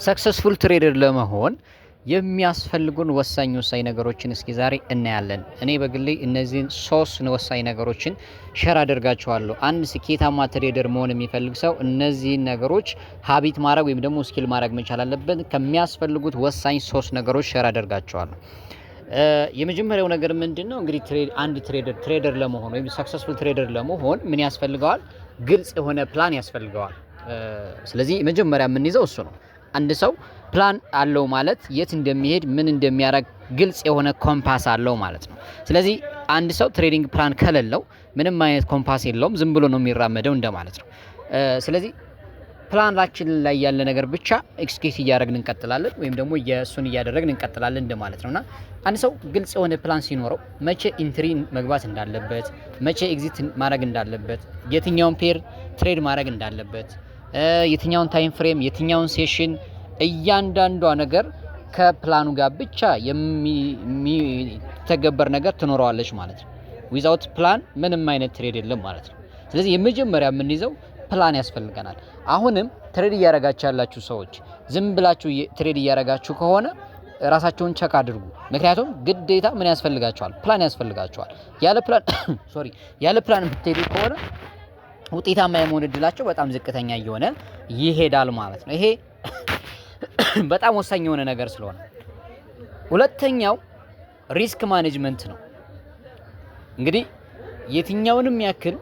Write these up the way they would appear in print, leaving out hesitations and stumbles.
Successful trader ለመሆን የሚያስፈልጉን ወሳኝ ወሳኝ ነገሮችን እስኪ ዛሬ እናያለን። እኔ በግሌ እነዚህን ሶስት ወሳኝ ነገሮችን share አደርጋችኋለሁ። አንድ ስኬታማ trader መሆን የሚፈልግ ሰው እነዚህን ነገሮች habit ማድረግ ወይም ደግሞ skill ማድረግ መቻል አለበት። ከሚያስፈልጉት ወሳኝ ሶስት ነገሮች share አደርጋችኋለሁ። የመጀመሪያው ነገር ምንድን ነው? እንግዲህ አንድ trader ለመሆን ወይም successful trader ለመሆን ምን ያስፈልገዋል? ግልጽ የሆነ ፕላን ያስፈልገዋል። ስለዚህ መጀመሪያ የምንይዘው እሱ ነው። አንድ ሰው ፕላን አለው ማለት የት እንደሚሄድ፣ ምን እንደሚያደርግ ግልጽ የሆነ ኮምፓስ አለው ማለት ነው። ስለዚህ አንድ ሰው trading plan ከሌለው ምንም አይነት ኮምፓስ የለውም፣ ዝም ብሎ ነው የሚራመደው እንደማለት ነው። ስለዚህ ፕላናችን ላይ ያለ ነገር ብቻ execute እያደረግን እንቀጥላለን ወይም ደግሞ የእሱን እያደረግን እንቀጥላለን እንደማለት ነው። እና አንድ ሰው ግልጽ የሆነ ፕላን ሲኖረው መቼ entry መግባት እንዳለበት፣ መቼ exit ማድረግ እንዳለበት፣ የትኛውን pair trade ማድረግ እንዳለበት፣ የትኛውን time frame፣ የትኛውን session፣ እያንዳንዷ ነገር ከፕላኑ ጋር ብቻ የሚተገበር ነገር ትኖረዋለች ማለት ነው። Without plan ምንም አይነት trade የለም ማለት ነው። ስለዚህ የመጀመሪያ የምንይዘው ፕላን ያስፈልገናል። አሁንም trade እያረጋችሁ ያላችሁ ሰዎች ዝም ብላችሁ trade እያረጋችሁ ከሆነ ራሳችሁን check አድርጉ። ምክንያቱም ግዴታ ምን ያስፈልጋችኋል? ፕላን ያስፈልጋችኋል። ያለ ፕላን፣ sorry፣ ያለ ፕላን የምትሄዱ ከሆነ ውጤታማ የመሆን እድላችሁ በጣም ዝቅተኛ እየሆነ ይሄዳል ማለት ነው። ይሄ በጣም ወሳኝ የሆነ ነገር ስለሆነ። ሁለተኛው risk management ነው። እንግዲህ የትኛውንም ያክል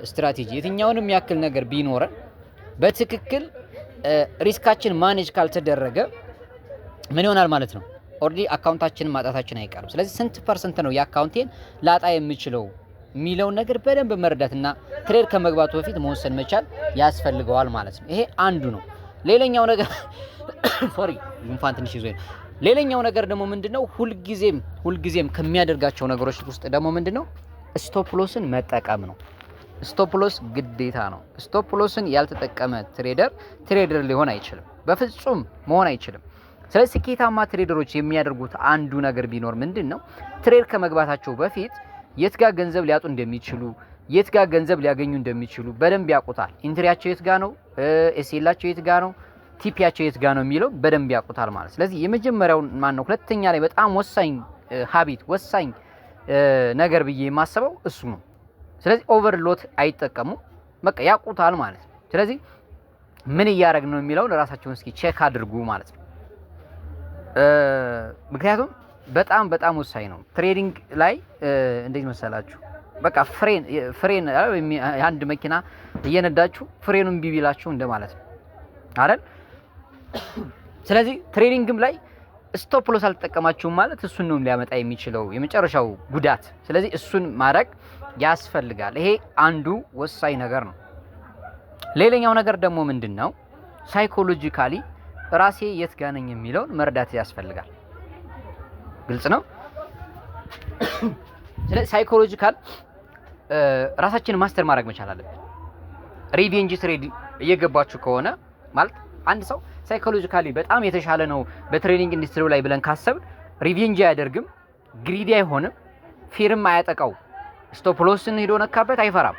ስትራቴጂ፣ የትኛውንም ያክል ነገር ቢኖረን በትክክል risk ኣችን manage ካልተደረገ ምን ይሆናል ማለት ነው? Already account ኣችንን ማጣታችን አይቀርም። ስለዚህ ስንት percent ነው የ account ኤን ላጣ የምችለው የሚለውን ነገር በደንብ መረዳትና trade ከመግባቱ በፊት መወሰን መቻል ያስፈልገዋል ማለት ነው። ይሄ አንዱ ነው። ሌላኛው ነገር፣ sorry፣ ጉንፋን ትንሽ ይዞኝ ነው። ሌላኛው ነገር ደግሞ ምንድነው? ሁልጊዜም ሁልጊዜም ከሚያደርጋቸው ነገሮች ውስጥ ደግሞ ምንድነው? Stop loss ን መጠቀም ነው። Stop loss ግዴታ ነው። Stop loss ን ያልተጠቀመ trader trader ሊሆን አይችልም፣ በፍጹም መሆን አይችልም። ስለዚህ ስኬታማ trader ኦች የሚያደርጉት አንዱ ነገር ቢኖር ምንድን ነው? Trade ከመግባታቸው በፊት የት ጋር ገንዘብ ሊያጡ እንደሚችሉ፣ የት ጋር ገንዘብ ሊያገኙ እንደሚችሉ በደንብ ያውቁታል። Entry ያቸው የት ጋር ነው፣ SL ኣቸው የት ጋር ነው፣ TP ያቸው የት ጋር ነው የሚለው በደንብ ያውቁታል ማለት። ስለዚህ የመጀመሪያው ማን ነው? ሁለተኛ ላይ በጣም ወሳኝ habit፣ ወሳኝ ነገር ብዬ የማስበው እሱ ነው። ስለዚህ over lot አይጠቀሙም፣ በቃ ያውቁታል ማለት ነው። ስለዚህ ምን እያደረግን ነው የሚለውን ራሳችሁን እስኪ check አድርጉ ማለት ነው። ምክንያቱም በጣም በጣም ወሳኝ ነው። Trading ላይ እንዴት መሰላችሁ? በቃ ፍሬን ፍሬን አንድ መኪና እየነዳችሁ ፍሬኑን እምቢ ቢላችሁ እንደማለት ነው አይደል? ስለዚህ trading ም ላይ stop loss አልተጠቀማችሁም ማለት እሱን ነው ሊያመጣ የሚችለው የመጨረሻው ጉዳት። ስለዚህ እሱን ማድረግ ያስፈልጋል። ይሄ አንዱ ወሳኝ ነገር ነው። ሌላኛው ነገር ደግሞ ምንድን ነው? Psychologically ራሴ የት ጋ ነኝ የሚለውን መረዳት ያስፈልጋል። ግልጽ ነው። ስለዚህ psychological ራሳችንን master ማድረግ መቻል አለብን። Revenge trade እየገባችሁ ከሆነ፣ ማለት አንድ ሰው psychologically በጣም የተሻለ ነው በ trading industry ው ላይ ብለን ካሰብን revenge አያደርግም፣ greedy አይሆንም፣ fear ም አያጠቃው። Stop loss ን ሄዶ ነካበት አይፈራም።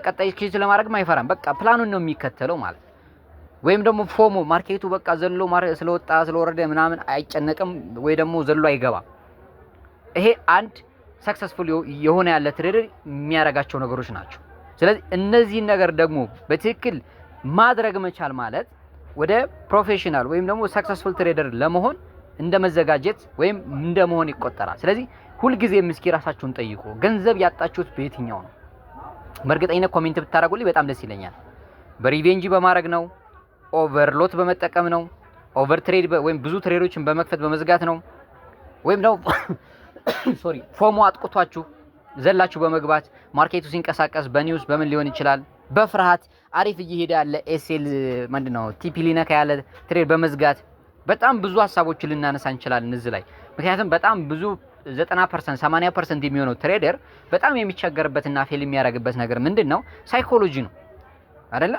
ቀጣይ execute ለማድረግም አይፈራም። በቃ ፕላኑን ነው የሚከተለው ማለት ነው። ወይም ደግሞ FOMO፣ market ኡ በቃ ዘሎ ስለወጣ ስለወረደ ምናምን አይጨነቅም፣ ወይ ደግሞ ዘሎ አይገባም። ይሄ አንድ successful የሆነ ያለ trader የሚያደርጋቸው ነገሮች ናቸው። ስለዚህ እነዚህን ነገር ደግሞ በትክክል ማድረግ መቻል ማለት ወደ professional ወይም ደግሞ successful trader ለመሆን እንደ መዘጋጀት ወይም እንደ መሆን ይቆጠራል። ስለዚህ ሁልጊዜም እስኪ ራሳችሁን ጠይቁ። ገንዘብ ያጣችሁት በየትኛው ነው? በእርግጠኝነት comment ብታደርጉልኝ በጣም ደስ ይለኛል። በ revenge በማድረግ ነው? Over lot በመጠቀም ነው? Over trade ወይም ብዙ trade ኦችን በመክፈት በመዝጋት ነው? ወይም ደግሞ፣ sorry፣ FOMO አጥቅቷችሁ ዘላችሁ በመግባት፣ market ኡ ሲንቀሳቀስ በ news በምን ሊሆን ይችላል፣ በፍርሃት አሪፍ እየሄደ ያለ SL ምንድን ነው TP ሊነካ ያለ trade በመዝጋት፣ በጣም ብዙ ሀሳቦችን ልናነሳ እንችላለን እዚህ ላይ። ምክንያቱም በጣም ብዙ 90%፣ 80% የሚሆነው trader በጣም የሚቸገርበትና fail የሚያደርግበት ነገር ምንድን ነው? Psychology ነው አይደለ?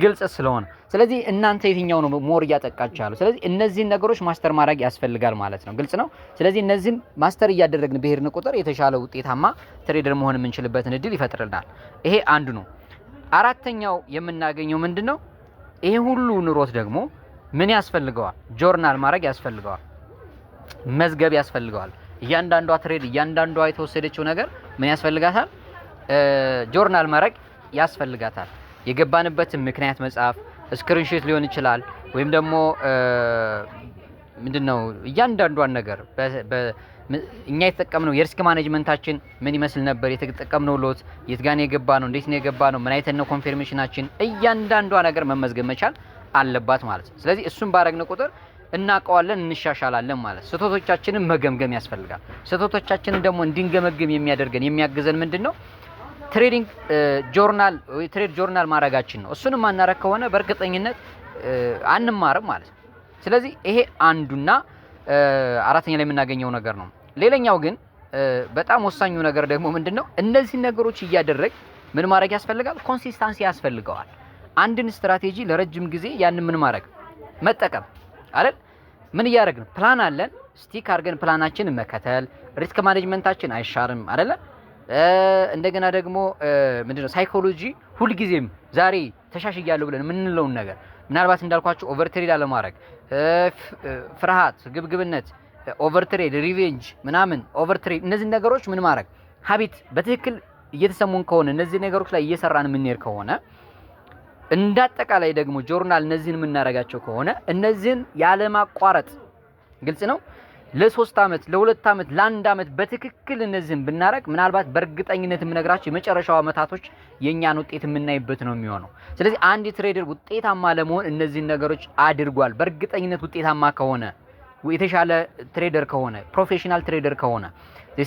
ግልጽ ስለሆነ፣ ስለዚህ እናንተ የትኛው ነው more እያጠቃችሁ ያለው? ስለዚህ እነዚህን ነገሮች master ማድረግ ያስፈልጋል ማለት ነው። ግልጽ ነው። ስለዚህ እነዚህን master እያደረግን በሄድን ቁጥር የተሻለ ውጤታማ trader መሆን የምንችልበትን እድል ይፈጥርልናል። ይሄ አንዱ ነው። አራተኛው የምናገኘው ምንድን ነው? ይሄ ሁሉ ኑሮት ደግሞ ምን ያስፈልገዋል? ጆርናል ማድረግ ያስፈልገዋል። መዝገብ ያስፈልገዋል። እያንዳንዷ trade፣ እያንዳንዷ የተወሰደችው ነገር ምን ያስፈልጋታል? ጆርናል ማድረግ ያስፈልጋታል። የገባንበትን ምክንያት መጻፍ፣ screenshot ሊሆን ይችላል፣ ወይም ደግሞ ምንድነው እያንዳንዷን ነገር እኛ የተጠቀምነው የ risk management ኣችን ምን ይመስል ነበር፣ የተጠቀምነው lot የት ጋር ነው የገባነው፣ እንዴት ነው የገባነው፣ ምን አይተን ነው confirmation ኣችን፣ እያንዳንዷ ነገር መመዝገብ መቻል አለባት ማለት ነው። ስለዚህ እሱን ባረግን ቁጥር እናውቀዋለን፣ እንሻሻላለን ማለት። ስህተቶቻችንን መገምገም ያስፈልጋል። ስህተቶቻችንን ደግሞ እንድንገመግም የሚያደርገን፣ የሚያግዘን ምንድን ነው? Trading journal ወይ trade journal ማድረጋችን ነው። እሱንም ማናረግ ከሆነ በእርግጠኝነት አንማርም ማለት ነው። ስለዚህ ይሄ አንዱና አራተኛ ላይ የምናገኘው ነገር ነው። ሌላኛው ግን በጣም ወሳኙ ነገር ደግሞ ምንድን ነው? እነዚህ ነገሮች እያደረግ ምን ማድረግ ያስፈልጋል? Consistency ያስፈልገዋል። አንድን ስትራቴጂ ለረጅም ጊዜ ያንን ምን ማድረግ፣ መጠቀም አይደል? ምን እያደረግን? ፕላን አለን፣ stick አድርገን ፕላናችንን መከተል፣ risk management ኣችን አይሻርም አይደለ? እንደገና ደግሞ ምንድነው psychology፣ ሁልጊዜም ዛሬ ተሻሽያለሁ ብለን የምንለውን ነገር ምናልባት እንዳልኳችሁ overtrade አለማድረግ፣ ፍርሃት፣ ግብግብነት፣ overtrade፣ revenge ምናምን overtrade፣ እነዚህ ነገሮች ምን ማድረግ፣ habit በትክክል እየተሰሙን ከሆነ፣ እነዚህ ነገሮች ላይ እየሰራን የምንሄድ ከሆነ፣ እንዳጠቃላይ ደግሞ ጆርናል እነዚህን የምናደርጋቸው ከሆነ፣ እነዚህን ያለማቋረጥ፣ ግልጽ ነው፣ ለ3 ዓመት፣ ለ2 ዓመት፣ ለአንድ ዓመት በትክክል እነዚህን ብናደርግ ምናልባት በእርግጠኝነት የምነግራችሁ የመጨረሻው ዓመታቶች የእኛን ውጤት የምናይበት ነው የሚሆነው። ስለዚህ አንድ trader ውጤታማ ለመሆን እነዚህን ነገሮች አድርጓል። በእርግጠኝነት ውጤታማ ከሆነ፣ የተሻለ trader ከሆነ፣ professional trader ከሆነ፣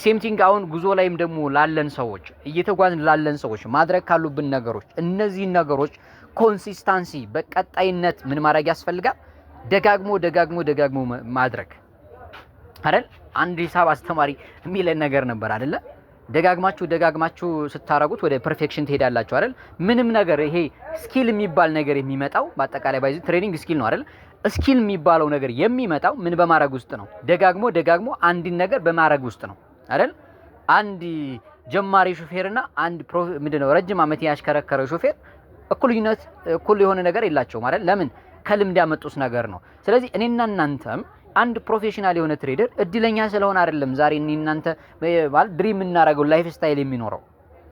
same thing አሁን ጉዞ ላይም ደግሞ ላለን ሰዎች፣ እየተጓዝን ላለን ሰዎች ማድረግ ካሉብን ነገሮች እነዚህን ነገሮች consistency በቀጣይነት ምን ማድረግ ያስፈልጋል? ደጋግሞ ደጋግሞ ደጋግሞ ማድረግ አይደል? አንድ ሂሳብ አስተማሪ የሚለን ነገር ነበር አይደለ? ደጋግማችሁ ደጋግማችሁ ስታረጉት ወደ perfection ትሄዳላችሁ አይደል? ምንም ነገር ይሄ skill የሚባል ነገር የሚመጣው በአጠቃላይ by the way trading skill ነው አይደል? Skill የሚባለው ነገር የሚመጣው ምን በማድረግ ውስጥ ነው? ደጋግሞ ደጋግሞ አንድን ነገር በማድረግ ውስጥ ነው አይደል? አንድ ጀማሪ ሹፌርና አንድ ምንድነው ረጅም ዓመት ያሽከረከረ ሹፌር እኩልነት እኩል የሆነ ነገር የላቸውም አይደል? ለምን? ከልምድ ያመጡት ነገር ነው። ስለዚህ እኔና እናንተም አንድ professional የሆነ trader እድለኛ ስለሆነ አይደለም ዛሬ እኔ እናንተ ማለት dream የምናደርገው lifestyle የሚኖረው።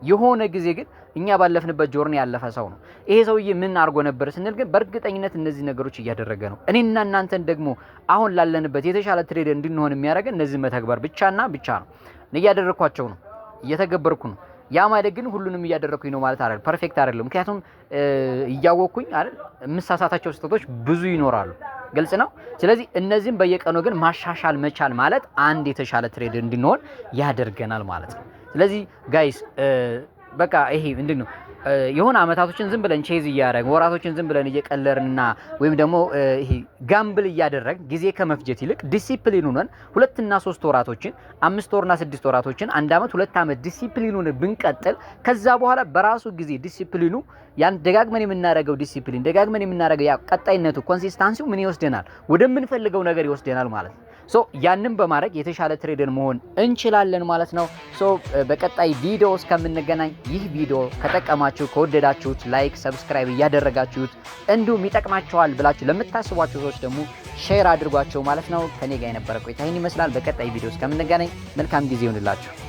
የሆነ ጊዜ ግን እኛ ባለፍንበት journey ያለፈ ሰው ነው። ይሄ ሰውዬ ምን አድርጎ ነበር ስንል ግን በእርግጠኝነት እነዚህ ነገሮች እያደረገ ነው። እኔና እናንተን ደግሞ አሁን ላለንበት የተሻለ trader እንድንሆን የሚያደርገን እነዚህ መተግበር ብቻና ብቻ ነው። እኔ እያደረግኳቸው ነው፣ እየተገበርኩ ነው። ያ ማለት ግን ሁሉንም እያደረግኩኝ ነው ማለት አይደለም። Perfect አይደለም። ምክንያቱም እያወቅኩኝ አይደል የምሳሳታቸው ስህተቶች ብዙ ይኖራሉ። ግልጽ ነው። ስለዚህ እነዚህም በየቀኑ ግን ማሻሻል መቻል ማለት አንድ የተሻለ trader እንድንሆን ያደርገናል ማለት ነው። ስለዚህ guys፣ በቃ ይሄ ምንድን ነው፣ የሆነ አመታቶችን ዝም ብለን chase እያደረግን፣ ወራቶችን ዝም ብለን እየቀለርንና ወይም ደግሞ ይሄ gamble እያደረግን ጊዜ ከመፍጀት ይልቅ ዲሲፕሊን ሆነን 2ና 3 ወራቶችን፣ 5 ወርና 6 ወራቶችን፣ አንድ አመት፣ 2 አመት ዲሲፕሊን ሆነን ብንቀጥል ከዛ በኋላ በራሱ ጊዜ ዲሲፕሊኑ ያን ደጋግመን የምናደርገው ዲሲፕሊን፣ ደጋግመን የምናደርገው ያ ቀጣይነቱ consistency ው ምን ይወስደናል? ወደምንፈልገው ነገር ይወስደናል ማለት ነው። So ያንን በማድረግ የተሻለ trader መሆን እንችላለን ማለት ነው። So በቀጣይ ቪዲዮ እስከምንገናኝ ይህ ቪዲዮ ከጠቀማችሁ፣ ከወደዳችሁት like፣ subscribe እያደረጋችሁት እንዲሁም ይጠቅማቸዋል ብላችሁ ለምታስቧቸው ሰዎች ደግሞ share አድርጓቸው ማለት ነው። ከኔ ጋር የነበረ ቆይታ ይህን ይመስላል። በቀጣይ ቪዲዮ እስከምንገናኝ መልካም ጊዜ ይሁንላችሁ።